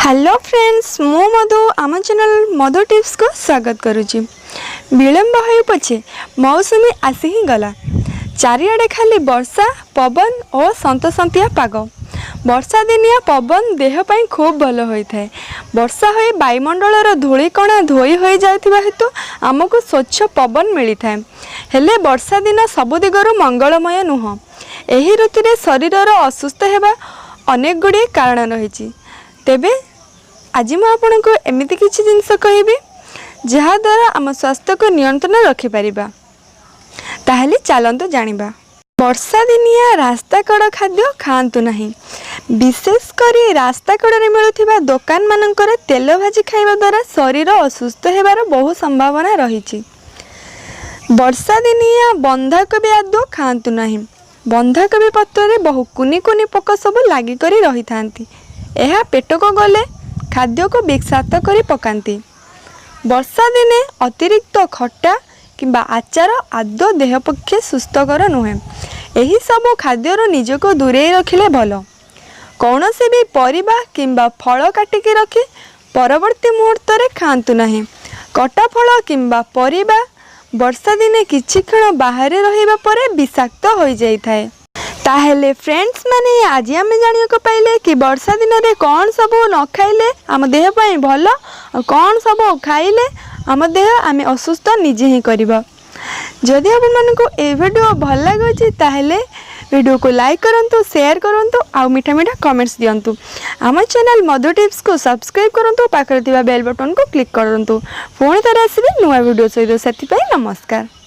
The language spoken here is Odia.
ହ୍ୟାଲୋ ଫ୍ରେଣ୍ଡସ୍, ମୁଁ ମଧୁ, ଆମ ଚ୍ୟାନେଲ୍ ମଧୁ ଟିପ୍ସକୁ ସ୍ୱାଗତ କରୁଛି। ବିଳମ୍ବ ହେଉ ପଛେ ମୌସୁମୀ ଆସି ହିଁ ଗଲା। ଚାରିଆଡ଼େ ଖାଲି ବର୍ଷା, ପବନ ଓ ସନ୍ତସନ୍ତିଆ ପାଗ। ବର୍ଷା ଦିନିଆ ପବନ ଦେହ ପାଇଁ ଖୁବ୍ ଭଲ ହୋଇଥାଏ। ବର୍ଷା ହୋଇ ବାୟୁମଣ୍ଡଳର ଧୂଳିକଣା ଧୋଇ ହୋଇଯାଉଥିବା ହେତୁ ଆମକୁ ସ୍ୱଚ୍ଛ ପବନ ମିଳିଥାଏ। ହେଲେ ବର୍ଷା ଦିନ ସବୁ ଦିଗରୁ ମଙ୍ଗଳମୟ ନୁହଁ। ଏହି ଋତୁରେ ଶରୀରର ଅସୁସ୍ଥ ହେବା ଅନେକ ଗୁଡ଼ିଏ କାରଣ ରହିଛି। ତେବେ ଆଜି ମୁଁ ଆପଣଙ୍କୁ ଏମିତି କିଛି ଜିନିଷ କହିବି, ଯାହାଦ୍ୱାରା ଆମ ସ୍ୱାସ୍ଥ୍ୟକୁ ନିୟନ୍ତ୍ରଣ ରଖିପାରିବା। ତାହେଲେ ଚାଲନ୍ତୁ ଜାଣିବା। ବର୍ଷା ଦିନିଆ ରାସ୍ତା କଡ଼ ଖାଦ୍ୟ ଖାଆନ୍ତୁ ନାହିଁ। ବିଶେଷ କରି ରାସ୍ତା କଡ଼ରେ ମିଳୁଥିବା ଦୋକାନମାନଙ୍କରେ ତେଲ ଭାଜି ଖାଇବା ଦ୍ୱାରା ଶରୀର ଅସୁସ୍ଥ ହେବାର ବହୁ ସମ୍ଭାବନା ରହିଛି। ବର୍ଷା ଦିନିଆ ବନ୍ଧାକୋବି ଆଦୌ ଖାଆନ୍ତୁ ନାହିଁ। ବନ୍ଧାକୋବି ପତ୍ରରେ ବହୁ କୁନି କୁନି ପୋକ ସବୁ ଲାଗିକରି ରହିଥାନ୍ତି। ଏହା ପେଟକୁ ଗଲେ ଖାଦ୍ୟକୁ ବିଷାକ୍ତ କରି ପକାନ୍ତି। ବର୍ଷା ଦିନେ ଅତିରିକ୍ତ ଖଟା କିମ୍ବା ଆଚାର ଆଦୌ ଦେହ ପକ୍ଷେ ସୁସ୍ଥକର ନୁହେଁ। ଏହିସବୁ ଖାଦ୍ୟରୁ ନିଜକୁ ଦୂରେଇ ରଖିଲେ ଭଲ। କୌଣସି ବି ପରିବା କିମ୍ବା ଫଳ କାଟିକି ରଖି ପରବର୍ତ୍ତୀ ମୁହୂର୍ତ୍ତରେ ଖାଆନ୍ତୁ ନାହିଁ। କଟା ଫଳ କିମ୍ବା ପରିବା ବର୍ଷା ଦିନେ କିଛି କ୍ଷଣ ବାହାରେ ରହିବା ପରେ ବିଷାକ୍ତ ହୋଇଯାଇଥାଏ। ତାହେଲେ ଫ୍ରେଣ୍ଡସ୍ ମାନେ, ଆଜି ଆମେ ଜାଣିବାକୁ ପାଇଲେ କି ବର୍ଷା ଦିନରେ କ'ଣ ସବୁ ନ ଖାଇଲେ ଆମ ଦେହ ପାଇଁ ଭଲ ଆଉ କ'ଣ ସବୁ ଖାଇଲେ ଆମ ଦେହ ଆମେ ଅସୁସ୍ଥ ନିଜେ ହିଁ କରିବ। ଯଦି ଆପଣମାନଙ୍କୁ ଏ ଭିଡ଼ିଓ ଭଲ ଲାଗୁଛି, ତାହେଲେ ଭିଡ଼ିଓକୁ ଲାଇକ୍ କରନ୍ତୁ, ସେୟାର କରନ୍ତୁ ଆଉ ମିଠା ମିଠା କମେଣ୍ଟସ୍ ଦିଅନ୍ତୁ। ଆମ ଚ୍ୟାନେଲ୍ ମଧୁ ଟିପ୍ସକୁ ସବସ୍କ୍ରାଇବ୍ କରନ୍ତୁ, ପାଖରେ ଥିବା ବେଲ୍ ବଟନ୍କୁ କ୍ଲିକ୍ କରନ୍ତୁ। ପୁଣି ଥରେ ଆସିବି ନୂଆ ଭିଡ଼ିଓ ସହିତ। ସେଥିପାଇଁ ନମସ୍କାର।